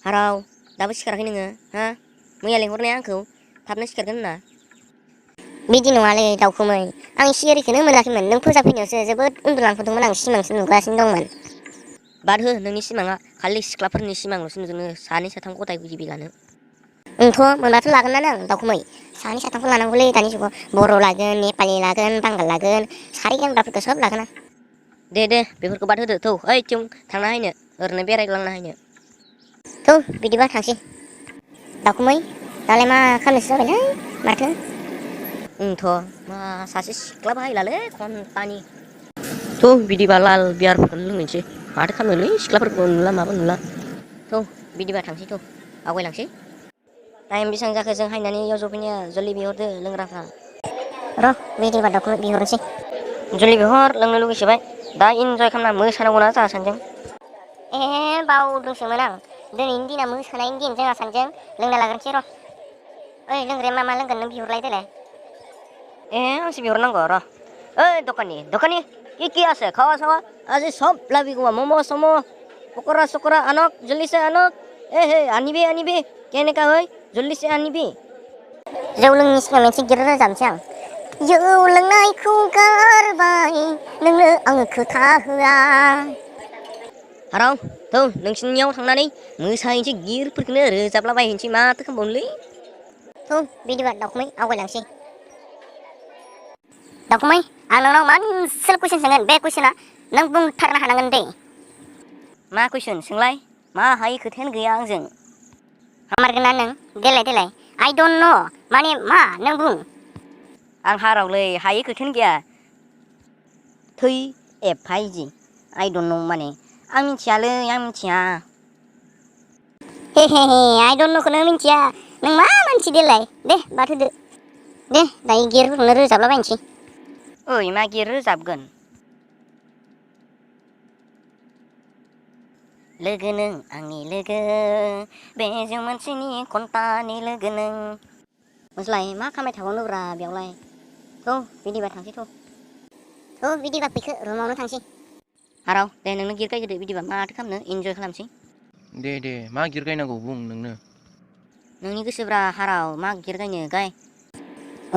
हाराव दाबो सिखाराखै नोङो हा मैया लेंहरनाया आंखौ थाबनो सिखारगोन होनना। बिदि नङालै दाउखुमै, आं सिरिखौनो मोनाखैमोन। नों फोजा फैनायावसो जोबोद उन्दुलांफादोंमोन, आं सिमांसो नुगासिनो दंमोन। बाद हो नोंनि सिमाङा खालि सिख्लाफोरनि सिमांल'सो नुजोबो, सानै साथाम गदाय गिबि लानो। मोनबाथ' लागोनानो आं दाउखुमै, सानै साथामखौ लानांगौलै दानि जुगाव। बर' लागोन, नेपालि लागोन, बांगाल लागोन, सारि गानग्राफोरखौ सब लागोन आं। दे बेफोरखौ बाद होदो थौ ओइथिं थांना हायनो ओरैनो बेरायग्लांना हायनो। थौ बिदिबा थांसै। दाउखुमै दालाय मा खालामनोसो जाबायलै माथो। मा सासे सिख्ला बाहायलालै घन्टानि। थौ बिदिबा लाल बियारफोरखौनो लोंहैनोसै, माथो खालामनोलै सिख्लाफोरखौ नुला माबो नुला। थौ बिदिबा थांसै थौ आवगायलांसै। टाइम बेसेबां जाखो जों हायनानै इयाव जफैनाया, जल्दि बिहरदो लोंग्राफ्रा। र' बिदिबा दाउखुमै बिहरनोसै। जल्दि बिहर, लोंनो लुगैसोबाय। दा इन्जय खालामना मोसानांगौना जोंहा सानैजों। बावदोंसोमोन आं, दिनैनि दिना मोसानायनि दिन जोंहा सानैजों लोंना लाग्रोनोसै र'। ओइ लोंग्राया मा लोंगोन नों बिहरलाय देलाय। आंसो बिहरनांगौ र'। ओइ दखानी কি আছে খাওয়া খাওয়া আজি সব লাভিব ম'ম' চম' পকৰা চকৰা আনক জল্দিছে আনক হে আনিবি কেনেকা হয় জল্দিছে आनिबि। जौ लोंनि सिगां मोनसे गिर रोजाबनोसै आं। जौ लोंनायखौ गारबाय नोंनो आङो खोथा होआ। हाराव थौ नोंसिनियाव थांनानै मोसाहैनोसै, गिरफोरखौनो रोजाबलाबायहैनोसै, माथो खालामबावनोलै। थौ बिदिबा दाउखुमै आवगायलांसै। दाउखुमै आं नोंनाव मोनसेल' कुइसन सोंगोन, बे कुइसना नों बुंथारनो हानांगोन दै। मा कुइसन सोंलाय, मा हायै खोथायानो गैया आंजों। हामारगोना नों, देलाय आइ डन्ट न' माने मा नों बुं। आं हारावलै हायै खोथायानो गैया। थै एफाइजि आइ डन्ट न' माने आं मिथियालै, आं मिथिया। हे आइ डन्ट न'खौनो मिथिया, नों मा मानसि देलाय। दे बाद होदो दे, दायो गिरफोरखौनो रोजाबलाबायनोसै। ओइ मा गिर रोजाबगोन। लोगो नों आंनि लोगो, बेजों मोनसेनि घन्टानि लोगो नों। मोज्लाय मा खालामबाय थाबावनोब्रा बेयावलाय। थौ बिदिबा थांसै थौ बिदिबा फैखो रुमावनो थांसै। हाराव दे नोंनो गिर गायग्रोदो बिदिबा, माथो खालामनो इन्जय खालामसै। दे मा गिर गायनांगौ बुं नोंनो। नोंनि गोसोब्रा हाराव मा गिर गायनो गाय।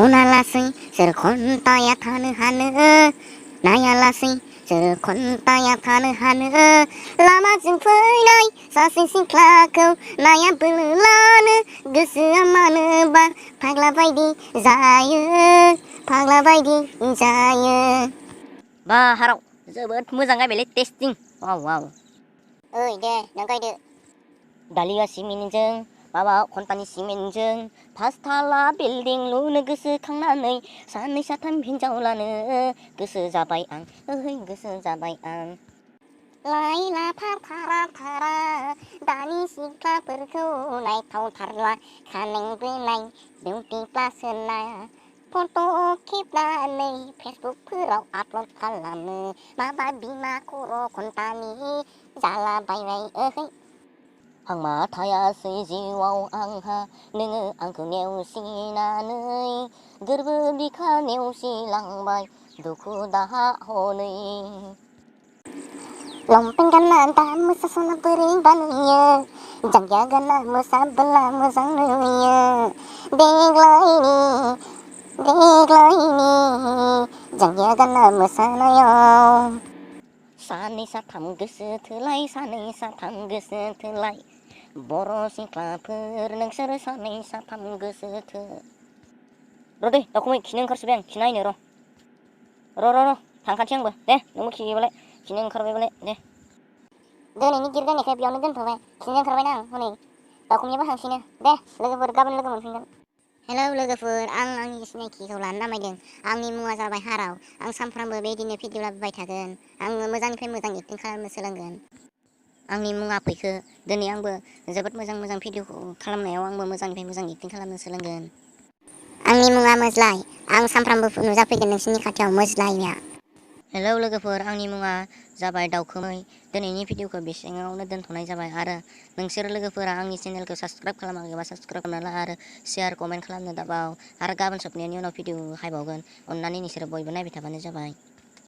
उनालासै सोर घन्टाया थानो हानो, नायालासै सोर घन्टाया थानो हानो, लामाजों फैनाय सासे सिख्लाखौ नाया बोलानो, गोसोआ मानोबा फाग्ला बायदि जायो, फाग्ला बायदि जायो। बा हाराव जोबोद मोजां गायबायलै, टेस्टिं वाव। ओइ दे नों गायदो। दालिया सिमेन्टजों माबा घन्टानि सिमेन्टजों पासथाला बिल्डिं लुनो गोसोखांनानै सानै साथाम हिनजाव लानो गोसो जाबाय आं, गोसो जाबाय आं। लाइ लाफा थारा दानि सिख्लाफोरखौ नायथावथारला, खानाय बोनाय बिउटि प्लास होना फट' खेबनानै फेसबुकफोराव आपलड खालामो, माबा बिमा खर' घन्टानि जालाबायबाय। हांमा थायासै जिउआव आंहा, नोङो आंखौ नेवसिनानै, गोरबो बिखा नेवसिलांबाय दुखु दाहा हनै। लंपेन्ट गानना दा मोसासोना बोरैबा नुयो, जांगिया गानना मोसाबोला मोजां नुयो। देग्लायनि जांगिया गानना मोसानायाव सानै साथाम गोसो थोलाय, सानै साथाम गोसो थोलाय, बर' सिख्लाफोर नोंसोर सानै साथाम गोसो थो। र' दे दाउखुमै खिनो ओंखारसोबाय आं, खिना हैनो र' थांखानोसै आंबो दे, नोंबो खियोबालाय, खिनो ओंखारबायबालाय दे। दिनैनि गिर गायनायखौ बेयावनो दोनथ'बाय, खिनो ओंखारबायना आं हनै दाउखुमैयाबो हांसैनो। दे लोगोफोर गाबोन लोगो मोनफिनगोन। हेलौ लोगोफोर, आं आंनि सिनायथिखौ लानो नामायदों। आंनि मुङा जाबाय हाराव। आं सानफ्रामबो बेबायदिनो भिडिअ लाबोबाय थागोन। आङो मोजांनिफ्राय मोजां एक्टिं खालामनो सोलोंगोन। आंनि मुङा फैखो। दिनै आंबो जोबोद मोजां भिडिअ खालामनायाव आंबो मोजांनिफ्राय मोजां एक्टिं खालामनो सोलोंगोन। आंनि मुङा मोज्लाय। आं सानफ्रामबो नुजाफैगोन नोंसिनि खाथियाव मोज्लायया। हेलौ लोगोफोर, आंनि मुङा जाबाय दाउखुमै। दिनैनि भिडिअखौ बेसेङावनो दोनथ'नाय जाबाय, आरो नोंसोर लोगोफोरा आंनि चेनेलखौ साबसक्राइब खालामाखैबा साबसक्राइब खालामना ला, आरो शेयार कमेन्ट खालामनो दाबाव, आरो गाबोन सप्तानि उनाव भिडिअ हायबावगोन। अननानै नोंसोरो बयबो नायबाय थाबानो जाबाय।